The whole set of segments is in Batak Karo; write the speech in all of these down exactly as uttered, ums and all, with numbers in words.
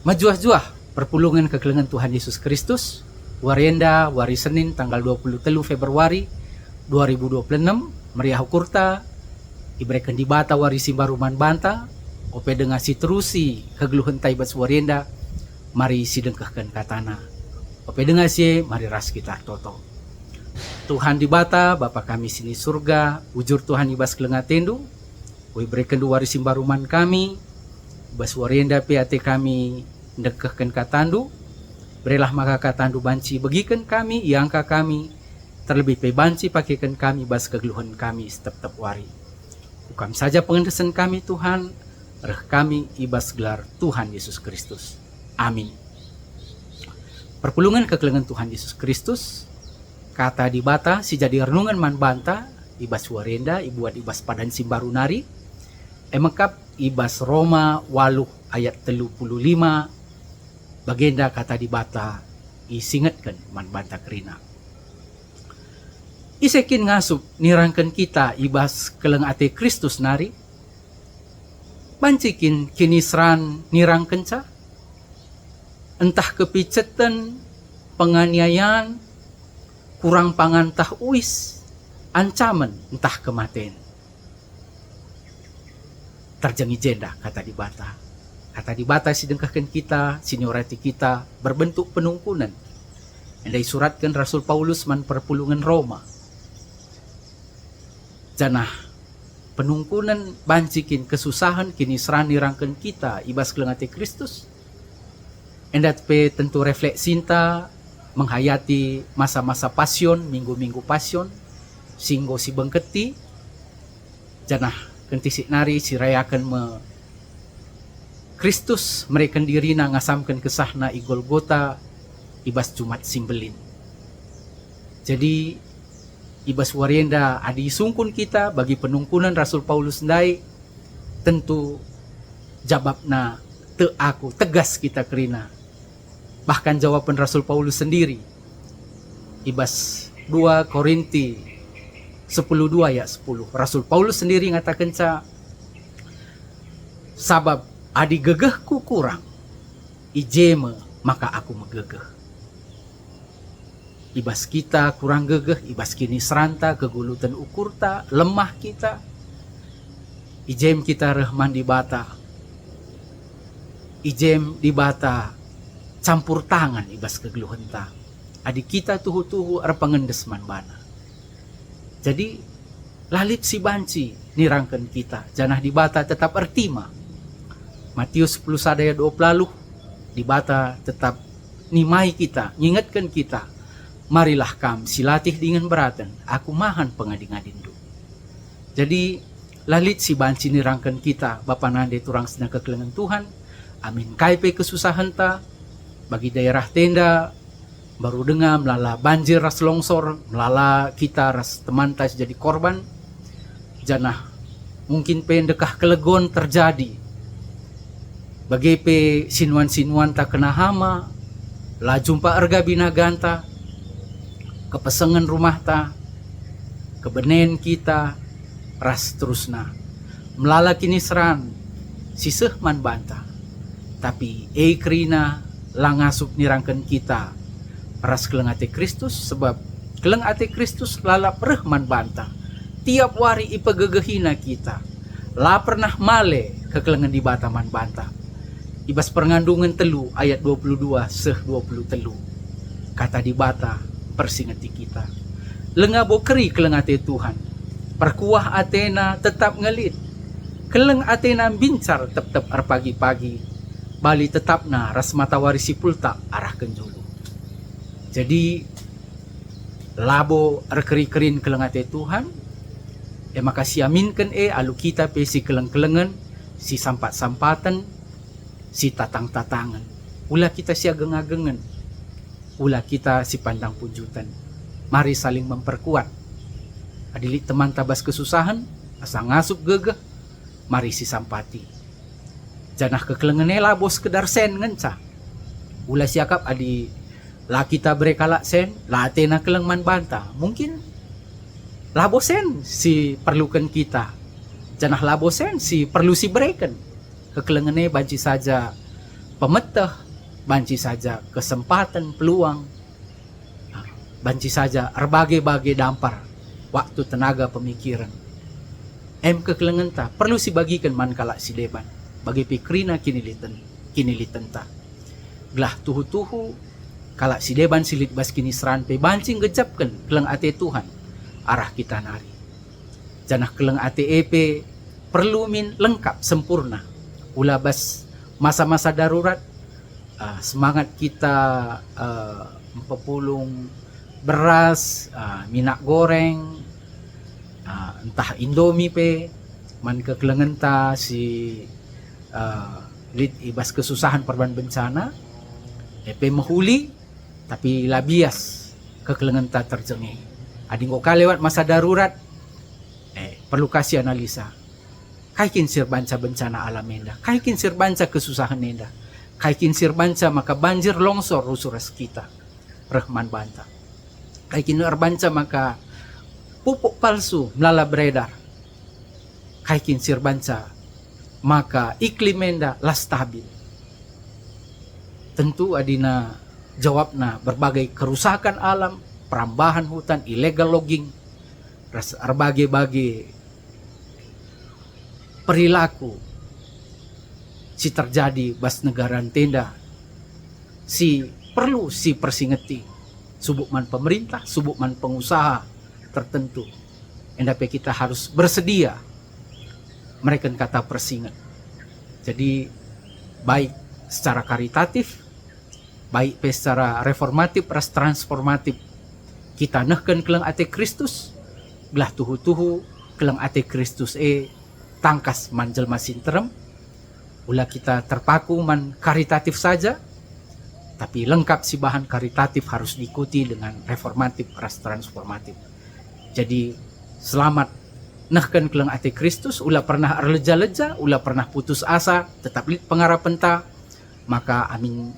Mejuah-juah perpulungen kekelengen Tuhan Yesus Kristus, wari enda, wari Senin tanggal dua puluh telu Februari dua ribu dua puluh enam, meriah ukurta, ibereken Dibata wari si mbaru man banta, ope denga si terusi kegeluhenta i bas wari enda, mari sidengkehken kataNa. Ope denga si e, mari ras kita ertoto. Tuhan Dibata, Bapa kami si ni Surga, bujur Tuhan i bas keleng ateNdu, enggo iberekenNdu wari si mbaru man kami, i bas wari enda pe ate kami ndengkehken kataNdu, berelah maka kataNdu banci ibegiken kami, iangka kami, terlebih pe banci pakeken kami bas kegeluhen kami setep-tep wari. Ku Kam saja pengendesen kami, Tuhan, reh kami i bas gelar Tuhan Yesus Kristus. Amin. Perpulungen kekelengen Tuhan Yesus Kristus, Kata Dibata si jadi renungen man banta i bas wari enda ibuat i bas padan si mbaru nari, e mekap i bas Roma waluh ayat telu puluh lima, bagenda Kata Dibata isingetken man banta kerina. Ise kin ngasup nirangken kita i bas keleng ate Kristus nari? Banci kin kiniseran nirangkenca? Ntah kepiceten, penganiayan, kurang pangan ntah uis, ancamen ntah kematen. Terjeng i jenda Kata Dibata. Kata Dibata si dengkehken kita, si niorati kita, berbentuk penungkunen. Enda isuratken Rasul Paulus man perpulungen Roma. Janah penungkunen banci kin kesusahen, kiniseran nirangken kita i bas keleng ate Kristus? Enda pe tentu refleksinta menghayati masa-masa Pasion, minggu-minggu Pasion, si enggo sibengketi, janah kentisik nari sirayaken me Kristus mereken diriNa ngasamken kesahNa i Golgota i bas Jumat si Mbelin. Jadi, i bas wari enda adi isungkun kita bagi penungkunen Rasul Paulus ndai, tentu jabapna tek aku, tegas kita kerina. Bahkan jawapen Rasul Paulus sendiri i bas dua Korinti sepuluh dua ayat sepuluh. Rasul Paulus sendiri ngatakenca, "Sabap adi gegehku kurang, i je me maka aku megegeh." I bas kita kurang gegeh, i bas kiniseranta, keguluten ukurta, lemah kita, i jem kita reh man Dibata. I jem Dibata campur tangan i bas kegeluhenta. Adi kita tuhu-tuhu erpengendes man baNa. Jadi, la lit si banci nirangken kita, janah Dibata tetap ertima. Matius sepuluh sada ayat dua puluh, Dibata tetap nimai kita, ngingetken kita, "Marilah kam si latih dingen beraten, Aku mahan pengadi-ngadindu." Jadi, la lit si banci nirangken kita, bapa nande turang senina kekelengen Tuhan, amin kai pe kesusahenta, bagi daerah tenda, mbaru denga melala banjir ras longsor, melala kita ras temanta si jadi korban, janah mungkin pe ndekah kelegon terjadi. Bage pe sinuan-sinuanta kena hama, la jumpa erga binaganta, kepesengen rumahta, kebenen kita, ras seterusna. Melala kiniseran si seh man banta. Tapi e kerina la ngasup nirangken kita ras keleng ate Kristus, sebab keleng ate Kristus lalap reh man banta. Tiap wari ipegegehina kita. La pernah male kekelengen Dibata man banta. I bas Perngandungen telu ayat dua puluh dua seh dua puluh telu, Kata Dibata mpersingeti kita. Lenga bo keri keleng ate Tuhan. Perkuah atena tetap ngelit. Keleng atena mbincar tep-tep erpagi-pagi. Bali tetapna ras matawari si pultak arah kenjulu. Jadi, labo erkeri-kerin keleng ate Tuhan, e maka siaminken e alu kita pe sikeleng-kelengen, sisampat-sampaten, sitatang-tatangen. Ula kita siageng-agengen, ula kita sipandang punjuten. Mari saling memperkuat. Adi lit temanta bas kesusahen, asa ngasup gegeh, mari sisampati. Janah kekelengen e labo sekedar sen ngenca. Ula siakap adi la kita bere kalak sen, la atena keleng man banta. Mungkin labo sen si perluken kita, janah labo sen si perlu sibereken. Kekelengen e banci saja pemeteh, banci saja kesempaten, peluang, ah, banci saja erbage-bage dampar waktu, tenaga, pemikiren. Em kekelengenta perlu sibagiken man kalak si deban, bage pe kerina kiniliten-, kinilitenta. Gelah tuhu-tuhu kalak si deban si lit bas kiniseran pe banci nggejapken keleng ate Tuhan arah kita nari. Janah keleng ate e pe perlu min lengkap sempurna. Ula bas masa-masa darurat, ah, semangat kita, eh, mpepulung beras, ah, minak goreng, ah, ntah Indomie pe, man kekelengenta si, eh, lit i bas kesusahan perban bencana, e pe mehuli, tapi la bias kekelengenta terjeng e. Adi enggo ka lewat masa darurat, eh, perlu ka sianalisa. Kai kin si erbanca bencana alam enda? Kai kin si erbanca kesusahen enda? Kai kin si erbanca maka banjir, longsor rusur ras kita reh man banta? Kai kin erbanca maka pupuk palsu melala beredar? Kai kin si erbanca maka iklim enda la stabil? Tentu adina jawabna berbagai kerusakan alam, perambahan hutan, illegal logging, ras erbage-bage perilaku si terjadi bas negara ntenda si perlu sipersingeti, subuk man pemerintah, subuk man pengusaha tertentu. Enda pe kita harus bersedia mereken kata persinget. Jadi, baik secara karitatif, baik pe secara reformatif ras transformatif, kita nehken keleng ate Kristus, gelah tuhu-tuhu keleng ate Kristus e tangkas man jelma si nterem. Ula kita terpaku man karitatif saja, tapi lengkap sibahan karitatif harus diikuti dengan reformatif ras transformatif. Jadi, selamat nehken keleng ate Kristus, ula pernah erleja-leja, ula pernah putus asa, tetap lit pengarapenta, maka amin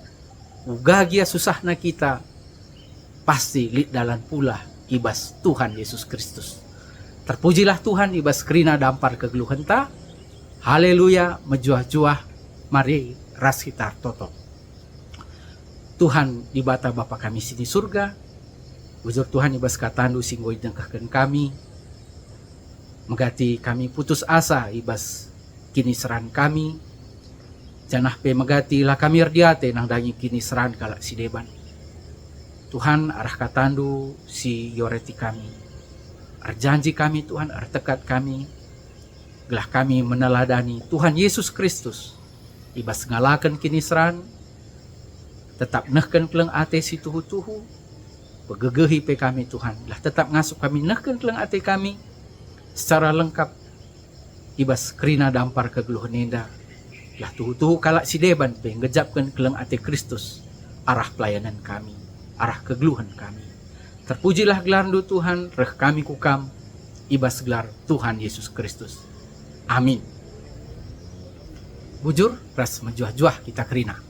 uga gia susahna kita, pasti lit dalan pulah i bas Tuhan Yesus Kristus. Terpujilah Tuhan i bas kerina dampar kegeluhenta. Haleluya, mejuah-juah, mari ras kita ertoto. Tuhan Dibata Bapa kami si di surga, bujur Tuhan i bas kataNdu si enggo idengkehken kami, megati kami putus asa i bas kiniseran kami, janah pe megati la kami erdiate nandangi kiniseran kalak si deban. Tuhan, arah kataNdu si ioreti kami. Erjanji kami, Tuhan, ertekad kami, gelah kami meneladani Tuhan Yesus Kristus i bas ngalaken kiniseran, tetap nehken keleng ate si tuhu-tuhu. Pegegehi pe kami, Tuhan, gelah tetap ngasup kami nehken keleng ate kami secara lengkap i bas kerina dampar kegeluhen enda, gelah tuhu-tuhu kalak si deban pe nggejapken keleng ate Kristus arah pelayanen kami, arah kegeluhen kami. Terpujilah gelarNdu, Tuhan, reh kami ku Kam i bas gelar Tuhan Yesus Kristus. Amin. Bujur ras mejuah-juah kita kerina.